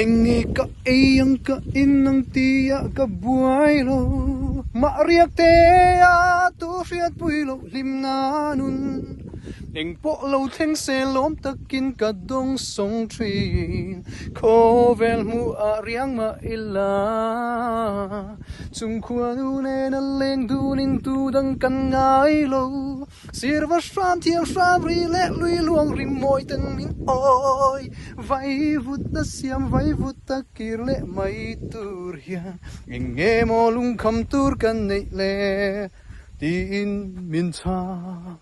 Eng nge ka ei ang ka in ang tia ka buai lo Mah riak te a tu hriatpui loh hlimna nun Eng pawh lo thleng se lawm takin ka dawng sawng thin Khawvel hmuh ah riang mah ila Chungkhua nu nena leng dunin tu dang kan ngai lo. Sirva hram thiam hram ri leh lui luang rim mawi ten min awi Vai vut na siam vai vut ta kir leh mai tur hian Eng nge maw lungkham tur kan neih le tiin min chhang.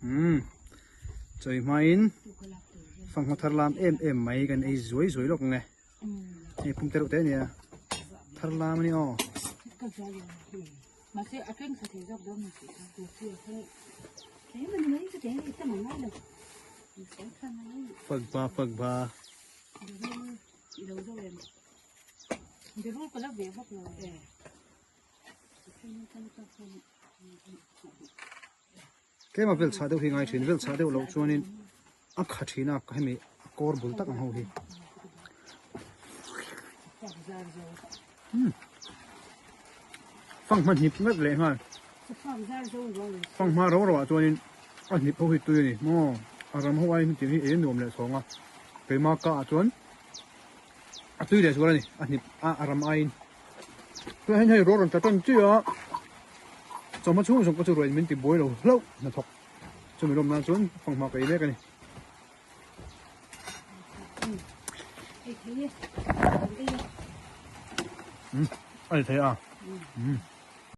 Umm chawi hmain fanghma thar lam em em mai kan ei zuai zuai lawk ang e. Hei pum te reuh te ania thar lam ani aw. Fak ba fak ba. Tlema vel chhah deuh hi ngai thin vel chhah deuh loh chuanin a kha thin a hemi a kawr bul tak ang ho hi fanghma hnip ngat leh nghal fanghma ro ro ah chuanin a hnip ho hi tui a ni maw a ram ho aiin hetiang hi ei a nuam leh chhawng a keima ka ah chuan a tui leh zual a ni a hnip a ram aiin. Tunah hian hei ruah rawn tla tan chiah a, chawhma chhung zawng pawh chu ruahin min ti buai lo hlauh hnathawk chumi lawm nan chuan fanghma ka ei mek a ni. Umm a ni thei a. Umm.